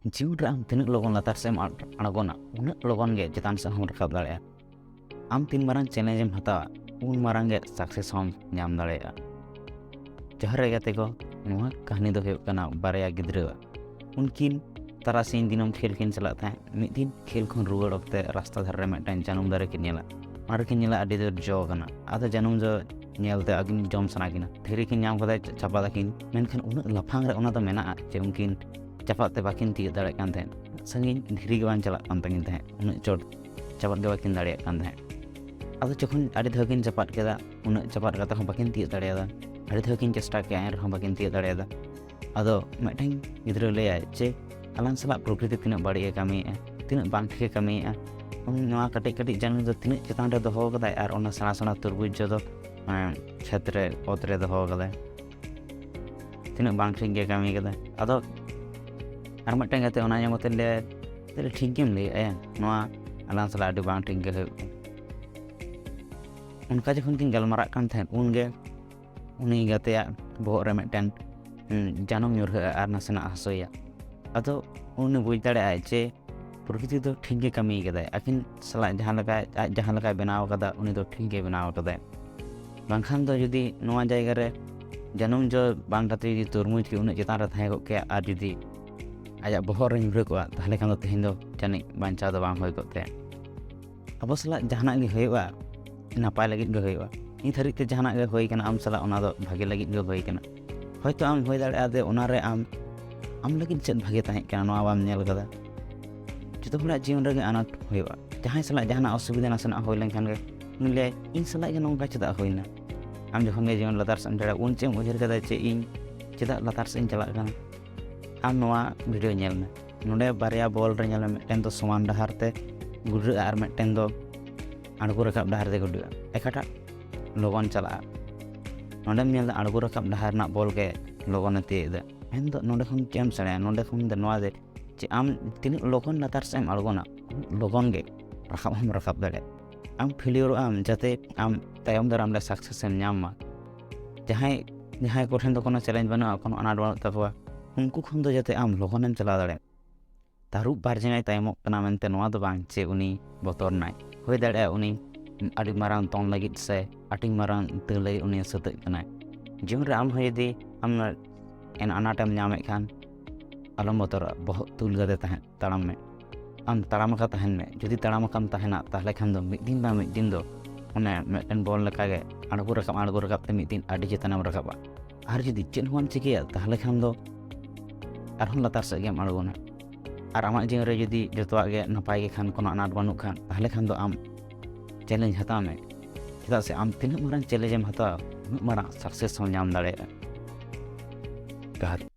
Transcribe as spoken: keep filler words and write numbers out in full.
ᱡᱤᱭᱚᱱ ᱨᱮ ᱟᱢ ᱛᱤᱱᱟᱹᱜ ᱞᱚᱜᱚᱱ ᱞᱟᱛᱟᱨ ᱥᱮᱫ ᱮᱢ ᱟᱬ- ᱟᱬᱜᱚᱱᱟ, ᱩᱱᱟᱹᱜ ᱞᱚᱜᱚᱱ ᱜᱮ ᱪᱮᱛᱟᱱ ᱥᱮᱫ ᱦᱚᱸᱢ ᱨᱟᱠᱟᱵ ᱫᱟᱲᱮᱭᱟᱜᱼᱟ᱾ ᱟᱢ ᱛᱤᱱ ᱢᱟᱨᱟᱝ ᱪᱮᱞᱮᱧᱡᱽ ᱮᱢ ᱦᱟᱛᱟᱣᱟ, ᱩᱱ ᱢᱟᱨᱟᱝ ᱜᱮ ᱥᱟᱠᱥᱮᱥ ᱦᱚᱸᱢ ᱧᱟᱢ ᱫᱟᱲᱮᱭᱟᱜᱼᱟ᱾ ᱡᱚᱦᱟᱨ ᱜᱮ ᱜᱟᱛᱮ ᱠᱚ, ᱱᱚᱣᱟ ᱠᱟᱹᱦᱱᱤ ᱫᱚ ᱦᱩᱭᱩᱜ ᱠᱟᱱᱟ ᱵᱟᱨᱭᱟ ᱜᱤᱫᱽᱨᱟᱹᱣᱟᱜ᱾ ᱩᱱᱠᱤᱱ ᱛᱟᱨᱟᱥᱤᱧ ᱫᱤᱱᱟᱹᱢ ᱠᱷᱮᱞ ᱠᱤᱱ ᱪᱟᱞᱟᱜ ᱛᱟᱦᱮᱸᱫ᱾ ᱢᱤᱫ ᱫᱤᱱ ᱠᱷᱮᱞ ᱠᱷᱚᱱ ᱨᱩᱣᱟᱹᱲ ᱚᱠᱛᱮ ᱨᱟᱥᱛᱟ ᱫᱷᱟᱨᱮ ᱨᱮ ᱢᱤᱫᱴᱟᱝ ᱡᱟᱹᱱᱩᱢ ᱫᱟᱨᱮ ᱠᱤᱱ ᱧᱮᱞᱟ᱾ ᱚᱱᱟ ᱨᱮᱠᱤᱱ ᱧᱮᱞᱟ ᱟᱹᱰᱤ ᱡᱳᱨ ᱡᱚ ᱠᱟᱱᱟ᱾ ᱟᱫᱚ ᱡᱟᱹᱱᱩᱢ ᱡᱚ ᱧᱮᱞᱛᱮ ᱟᱹᱠᱤᱱ ᱡᱚᱢ ᱥᱟᱱᱟ ᱠᱤᱱᱟ᱾ ᱫᱷᱤᱨᱤ ᱠᱤᱱ ᱧᱟᱢ ᱠᱟᱫᱟ, ᱪᱟ- ᱪᱟᱯᱟᱫ ᱟᱹᱠᱤᱱ᱾ ᱢᱮᱱᱠᱷᱟᱱ ᱩᱱᱟᱹᱜ ᱞᱟᱯᱷᱟᱝ ᱨᱮ ᱚᱱᱟ ᱫᱚ ᱢᱮᱱᱟᱜᱼᱟ ᱡᱮ ᱩᱱᱠᱤᱱ ᱪᱟᱯᱟᱫ ᱛᱮ ᱵᱟᱹᱠᱤᱱ ᱛᱤᱭᱳᱜ ᱫᱟᱲᱮᱭᱟᱜ ᱠᱟᱱ ᱛᱟᱦᱮᱸᱫ᱾ ᱥᱟᱺᱜᱤᱧ ᱫᱷᱤᱨᱤ ᱜᱮ ᱵᱟᱝ ᱪᱟᱞᱟᱜ ᱠᱟᱱ ᱛᱟᱹᱠᱤᱱ ᱛᱟᱦᱮᱸᱫ, ᱩᱱᱟᱹᱜ ᱪᱚᱴ ᱪᱟᱯᱟᱫ ᱜᱮ ᱵᱟᱹᱠᱤᱱ ᱫᱟᱲᱮᱭᱟᱜ ᱠᱟᱱ ᱛᱟᱦᱮᱸᱫ᱾ ᱟᱫᱚ ᱡᱚᱠᱷᱚᱱ ᱟᱹᱰᱤ ᱫᱷᱟᱣ ᱠᱤᱱ ᱪᱟᱯᱟᱫ ᱠᱮᱫᱟ, ᱩᱱᱟᱹᱜ ᱪᱟᱯᱟᱫ ᱠᱟᱛᱮ ᱦᱚᱸ ᱵᱟᱹᱠᱤᱱ ᱛᱤᱭᱳᱜ ᱫᱟᱲᱮᱭᱟᱫᱟ᱾ ᱟᱹᱰᱤ ᱫᱷᱟᱣ ᱠᱤᱱ ᱪᱮᱥᱴᱟ ᱠᱮᱜᱼᱟ, ᱮᱱ ᱨᱮᱦᱚᱸ ᱵᱟᱹᱠᱤᱱ ᱛᱤᱭᱳᱜ ᱫᱟᱲᱮᱭᱟᱫᱟ᱾ ᱟᱫᱚ ᱢᱤᱫᱴᱮᱱ ᱜᱤᱫᱽᱨᱟᱹ ᱞᱟᱹᱭᱟᱭ ᱡᱮ, "ᱟᱞᱟᱝ ᱥᱟᱞᱟᱜ ᱯᱨᱚᱠᱨᱤᱛᱤ ᱛᱤᱱᱟᱹᱜ ᱵᱟᱹᱲᱤᱡ ᱮ ᱠᱟᱹᱢᱤᱭᱮᱫᱼᱟ, ᱛᱤᱱᱟᱹᱜ ᱵᱟᱝ ᱴᱷᱤᱠ ᱮ ᱠᱟᱹᱢᱤᱭᱮᱫᱼᱟ᱾ ᱱᱚᱣᱟ ᱠᱟᱹᱴᱤᱡ ᱠᱟᱹᱴᱤᱡ ᱡᱟᱹᱱᱩᱢ ᱫᱚ ᱛᱤᱱᱟᱹᱜ ᱪᱮᱛᱟᱱ ᱨᱮ ᱫᱚᱦᱚ ᱠᱟᱫᱟᱭ ᱟᱨ ᱚᱱᱟ ᱥᱮᱬᱟ ᱥᱮᱬᱟ ᱛᱩᱨᱵᱩᱡᱽ ᱡᱚ ᱫᱚ, ᱮᱸ, ᱠᱷᱮᱛ ᱨᱮ, ᱚᱛ ᱨᱮ ᱫᱚᱦᱚ ᱠᱟᱫᱟᱭ᱾ ᱛᱤᱱᱟᱹᱜ ᱵᱟᱝ ᱴᱷᱤᱠ ᱜᱮ ᱠᱟᱹᱢᱤ ᱠᱟᱫᱟᱭ᱾" ᱟᱫᱚ ᱟᱨ ᱢᱤᱫᱴᱮᱱ ᱜᱟᱛᱮ ᱚᱱᱟ ᱟᱸᱡᱚᱢ ᱠᱟᱛᱮ ᱞᱟᱹᱭᱟᱭ, "ᱛᱟᱦᱞᱮ ᱴᱷᱤᱠ ᱜᱮᱢ ᱞᱟᱹᱭᱮᱫᱼᱟ ᱭᱟ, ᱱᱚᱣᱟ ᱟᱞᱟᱝ ᱥᱟᱞᱟᱜ ᱟᱹᱰᱤ ᱵᱟᱝ ᱴᱷᱤᱠ ᱜᱮ ᱦᱩᱭᱩᱜ ᱠᱟᱱᱟ᱾" ᱚᱱᱠᱟ ᱡᱚᱠᱷᱚᱱ ᱠᱤᱱ ᱜᱟᱞᱢᱟᱨᱟᱜ ᱠᱟᱱ ᱛᱟᱦᱮᱸᱫ, ᱩᱱᱜᱮ ᱩᱱᱤ ᱜᱟᱛᱮᱭᱟᱜ ᱵᱚᱦᱚᱜ ᱨᱮ ᱢᱤᱫᱴᱮᱱ, ᱦᱩᱸ, ᱡᱟᱹᱱᱩᱢ ᱧᱩᱨᱦᱟᱹᱜᱼᱟ ᱟᱨ ᱱᱟᱥᱮᱱᱟᱜ ᱦᱟᱹᱥᱩᱭᱮᱭᱟ᱾ ᱟᱫᱚ ᱩᱱᱤ ᱵᱩᱡᱽ ᱫᱟᱲᱮᱭᱟᱜᱼᱟᱭ ᱡᱮ ᱯᱨᱚᱠᱨᱤᱛᱤ ᱫᱚ ᱴᱷᱤᱠ ᱜᱮ ᱠᱟᱹᱢᱤ ᱠᱟᱫᱟᱭ, ᱟᱹᱠᱤᱱ ᱥᱟᱞᱟᱜ ᱡᱟᱦᱟᱸ ᱞᱮᱠᱟᱭ, ᱟᱡ ᱡᱟᱦᱟᱸ ᱞᱮᱠᱟᱭ ᱵᱮᱱᱟᱣ ᱠᱟᱫᱟ, ᱩᱱᱤ ᱫᱚ ᱴᱷᱤᱠ ᱜᱮ ᱵᱮᱱᱟᱣ ᱠᱟᱫᱟᱭ᱾ ᱵᱟᱝᱠᱷᱟᱱ ᱫᱚ ᱡᱩᱫᱤ ᱱᱚᱣᱟ ᱡᱟᱭᱜᱟ ᱨᱮ ᱡᱟᱹᱱᱩᱢ ᱡᱚ ᱵᱟᱝ ᱠᱟᱛᱮ ᱡᱩᱫᱤ ᱛᱚᱨᱢᱩᱡᱽ ᱜᱮ ᱩᱱᱟᱹᱜ ᱪᱮᱛᱟᱱ ᱨᱮ ᱛᱟᱦᱮᱸ ᱠᱚᱜ ᱠᱮᱭᱟ ᱟᱨ ᱡᱩᱫᱤ ᱟᱡᱟᱜ ᱵᱚᱦᱚᱜ ᱨᱮ ᱧᱩᱨᱦᱟᱹ ᱠᱚᱜᱼᱟ, ᱛᱟᱦᱚᱞᱮ ᱠᱷᱟᱱ ᱫᱚ ᱛᱮᱦᱮᱧ ᱫᱚ ᱡᱟᱹᱱᱤᱡ ᱵᱟᱧᱪᱟᱣ ᱫᱚ ᱵᱟᱝ ᱦᱩᱭ ᱠᱚᱜ ᱛᱟᱭᱟ᱾ ᱟᱵᱚ ᱥᱟᱞᱟᱜ ᱡᱟᱦᱟᱱᱟᱜ ᱜᱮ ᱦᱩᱭᱩᱜᱼᱟ, ᱱᱟᱯᱟᱭ ᱞᱟᱹᱜᱤᱫ ᱜᱮ ᱦᱩᱭᱩᱜᱼᱟ᱾ ᱱᱤᱛ ᱦᱟᱹᱨᱤᱡ ᱛᱮ ᱡᱟᱦᱟᱱᱟᱜ ᱜᱮ ᱦᱩᱭ ᱠᱟᱱᱟ ᱟᱢ ᱥᱟᱞᱟᱜ, ᱚᱱᱟ ᱫᱚ ᱵᱷᱟᱜᱮ ᱞᱟᱹᱜᱤᱫ ᱜᱮ ᱦᱩᱭ ᱠᱟᱱᱟ᱾ ᱦᱚᱭᱛᱳ ᱟᱢ ᱦᱩᱭ ᱫᱟᱲᱮᱭᱟᱜᱼᱟ ᱡᱮ ᱚᱱᱟᱨᱮ ᱟᱢ, ᱟᱢ ᱞᱟᱹᱜᱤᱫ ᱪᱮᱫ ᱵᱷᱟᱜᱮ ᱛᱟᱦᱮᱸ ᱠᱟᱱᱟ, ᱱᱚᱣᱟ ᱵᱟᱢ ᱧᱮᱞ ᱠᱟᱫᱟ᱾ ᱡᱚᱛᱚ ᱦᱚᱲᱟᱜ ᱡᱤᱭᱚᱱ ᱨᱮᱜᱮ ᱟᱱᱟᱴ ᱦᱩᱭᱩᱜᱼᱟ᱾ ᱡᱟᱦᱟᱸᱭ ᱥᱟᱞᱟᱜ ᱡᱟᱦᱟᱱᱟᱜ ᱚᱥᱩᱵᱤᱫᱷᱟ ᱱᱟᱥᱮᱱᱟᱜ ᱦᱩᱭ ᱞᱮᱱᱠᱷᱟᱱ ᱜᱮ ᱩᱱᱤ ᱞᱟᱹᱭᱟᱭ, "ᱤᱧ ᱥᱟᱞᱟᱜ ᱜᱮ ᱱᱚᱝᱠᱟ ᱪᱮᱫᱟᱜ ᱦᱩᱭᱱᱟ?" ᱟᱢ ᱡᱚᱠᱷᱚᱱ ᱜᱮ ᱡᱤᱭᱚᱱ ᱞᱟᱛᱟᱨ ᱥᱮᱫ ᱮᱢ ᱪᱟᱞᱟᱜᱼᱟ, ᱩᱱ ᱪᱮᱫ ᱮᱢ ᱩᱭᱦᱟᱹᱨ ᱠᱟᱫᱟ ᱡᱮ ᱤᱧ ᱪᱮᱫᱟᱜ ᱞᱟᱛᱟᱨ ᱥᱮᱫ ᱤᱧ ᱪᱟᱞᱟᱜ ᱠᱟᱱᱟ? ᱟᱢ ᱱᱚᱣᱟ ᱵᱷᱤᱰᱤᱭᱳ ᱧᱮᱞ ᱢᱮ᱾ ᱱᱚᱰᱮ ᱵᱟᱨᱭᱟ ᱵᱚᱞ ᱨᱮ ᱧᱮᱞ ᱢᱮ, ᱢᱤᱫᱴᱮᱱ ᱫᱚ ᱥᱚᱢᱟᱱ ᱰᱟᱦᱟᱨ ᱛᱮ ᱜᱩᱰᱨᱟᱹᱜᱼᱟ ᱟᱨ ᱢᱤᱫᱴᱮᱱ ᱫᱚ ᱟᱬᱜᱚ ᱨᱟᱠᱟᱵ ᱰᱟᱦᱟᱨ ᱛᱮ ᱜᱩᱰᱨᱟᱹᱜᱼᱟ᱾ ᱚᱠᱟᱴᱟᱜ ᱞᱚᱜᱚᱱ ᱪᱟᱞᱟᱜᱼᱟ? ᱱᱚᱰᱮᱢ ᱧᱮᱞ ᱮᱫᱟ ᱟᱬᱜᱚ ᱨᱟᱠᱟᱵ ᱰᱟᱦᱟᱨ ᱨᱮᱱᱟᱜ ᱵᱚᱞ ᱜᱮ ᱞᱚᱜᱚᱱᱮ ᱛᱤᱭᱳᱜ ᱮᱫᱟ᱾ ᱢᱮᱱᱫᱚ ᱱᱚᱰᱮ ᱠᱷᱚᱱ ᱪᱮᱫ ᱮᱢ ᱥᱮᱬᱟᱭᱟ? ᱱᱚᱰᱮ ᱠᱷᱚᱱ ᱫᱚ ᱱᱚᱣᱟ ᱜᱮ ᱡᱮ ᱟᱢ ᱛᱤᱱᱟᱹᱜ ᱞᱚᱜᱚᱱ ᱞᱟᱛᱟᱨ ᱥᱮᱫ ᱮᱢ ᱟᱬᱜᱚᱱᱟ, ᱩᱱᱟᱹᱜ ᱞᱚᱜᱚᱱ ᱜᱮ ᱨᱟᱠᱟᱵ ᱦᱚᱸᱢ ᱨᱟᱠᱟᱵ ᱫᱟᱲᱮᱭᱟᱜᱼᱟ᱾ ᱟᱢ ᱯᱷᱮᱞᱤᱭᱳᱨᱚᱜ ᱟᱢ ᱡᱟᱛᱮ ᱟᱢ ᱛᱟᱭᱚᱢ ᱫᱟᱨᱟᱢ ᱨᱮ ᱥᱟᱠᱥᱮᱥ ᱮᱢ ᱧᱟᱢ ᱢᱟ᱾ ᱡᱟᱦᱟᱸᱭ, ᱡᱟᱦᱟᱸᱭ ᱠᱚᱴᱷᱮᱱ ᱫᱚ ᱠᱳᱱᱳ ᱪᱮᱞᱮᱧᱡᱽ ᱵᱟᱹᱱᱩᱜᱼᱟ, ᱠᱳᱱᱳ ᱟᱱᱟᱴ ᱵᱟᱹᱱᱩᱜ ᱛᱟᱠᱚᱣᱟ, ᱩᱱᱠᱩ ᱠᱷᱚᱱ ᱫᱚ ᱡᱟᱛᱮ ᱟᱢ ᱞᱚᱜᱚᱱᱮᱢ ᱪᱟᱞᱟᱣ ᱫᱟᱲᱮᱭᱟᱜ᱾ ᱛᱟᱹᱨᱩᱵ ᱵᱟᱨ ᱡᱟᱸᱜᱟᱭ ᱛᱟᱭᱚᱢᱚᱜ ᱠᱟᱱᱟ ᱢᱮᱱᱛᱮ ᱱᱚᱣᱟ ᱫᱚ ᱵᱟᱝ ᱡᱮ ᱩᱱᱤ ᱵᱚᱛᱚᱨ ᱱᱟᱭ᱾ ᱦᱩᱭ ᱫᱟᱲᱮᱭᱟᱜᱼᱟ ᱩᱱᱤ ᱟᱹᱰᱤ ᱢᱟᱨᱟᱝ ᱫᱚᱱ ᱞᱟᱹᱜᱤᱫ ᱥᱮ ᱟᱹᱰᱤ ᱢᱟᱨᱟᱝ ᱫᱟᱹᱲ ᱞᱟᱹᱜᱤᱫ ᱩᱱᱤ ᱥᱟᱹᱛᱟᱹᱜ ᱠᱟᱱᱟᱭ᱾ ᱡᱤᱭᱚᱱ ᱨᱮ ᱟᱢ ᱦᱚᱸ ᱡᱩᱫᱤ ᱟᱢ ᱮᱱ ᱟᱱᱟᱴᱮᱢ ᱧᱟᱢᱮᱫ ᱠᱷᱟᱱ, ᱟᱞᱚᱢ ᱵᱚᱛᱚᱨᱚᱜᱼᱟ, ᱵᱚᱦᱚᱜ ᱛᱩᱞ ᱠᱟᱛᱮ ᱛᱟᱦᱮᱸ ᱛᱟᱲᱟᱢ ᱢᱮ᱾ ᱟᱢ ᱛᱟᱲᱟᱢ ᱟᱠᱟ ᱛᱟᱦᱮᱱ ᱢᱮ᱾ ᱡᱩᱫᱤ ᱛᱟᱲᱟᱢ ᱟᱠᱟᱢ ᱛᱟᱦᱮᱱᱟ, ᱛᱟᱦᱚᱞᱮ ᱠᱷᱟᱱ ᱫᱚ ᱢᱤᱫ ᱫᱤᱱ ᱵᱟᱝ ᱢᱤᱫ ᱫᱤᱱ ᱫᱚ ᱚᱱᱮ ᱢᱤᱫᱴᱮᱱ ᱵᱚᱞ ᱞᱮᱠᱟᱜᱮ ᱟᱬᱜᱚ ᱨᱟᱠᱟᱵ, ᱟᱬᱜᱚ ᱨᱟᱠᱟᱵ ᱛᱮ ᱢᱤᱫ ᱫᱤᱱ ᱟᱹᱰᱤ ᱪᱮᱛᱟᱱᱮᱢ ᱨᱟᱠᱟᱵᱼᱟ᱾ ᱟᱨ ᱡᱩᱫᱤ ᱪᱮᱫ ᱦᱚᱸ ᱵᱟᱢ ᱪᱤᱠᱟᱹᱭᱟ, ᱛᱟᱦᱚᱞᱮ ᱠᱷᱟᱱ ᱫᱚ ᱟᱨᱦᱚᱸ ᱞᱟᱛᱟᱨ ᱥᱮᱫ ᱜᱮᱢ ᱟᱬᱜᱚᱱᱟ᱾ ᱟᱨ ᱟᱢᱟᱜ ᱡᱤᱭᱚᱱ ᱨᱮ ᱡᱩᱫᱤ ᱡᱚᱛᱚᱣᱟᱜ ᱜᱮ ᱱᱟᱯᱟᱭ ᱜᱮ ᱠᱷᱟᱱ, ᱠᱳᱱᱳ ᱟᱱᱟᱴ ᱵᱟᱹᱱᱩᱜ ᱠᱷᱟᱱ, ᱛᱟᱦᱚᱞᱮ ᱠᱷᱟᱱ ᱫᱚ ᱟᱢ ᱪᱮᱞᱮᱧᱡᱽ ᱦᱟᱛᱟᱣ ᱢᱮ᱾ ᱪᱮᱫᱟᱜ ᱥᱮ ᱟᱢ ᱛᱤᱱᱟᱹᱜ ᱢᱟᱨᱟᱝ ᱪᱮᱞᱮᱧᱡᱽ ᱮᱢ ᱦᱟᱛᱟᱣᱟ, ᱩᱱᱟᱹᱜ ᱢᱟᱨᱟᱝ ᱥᱟᱠᱥᱮᱥ ᱦᱚᱸ ᱧᱟᱢ ᱫᱟᱲᱮᱭᱟᱜᱼᱟ᱾ ᱡᱚᱦᱟᱨ᱾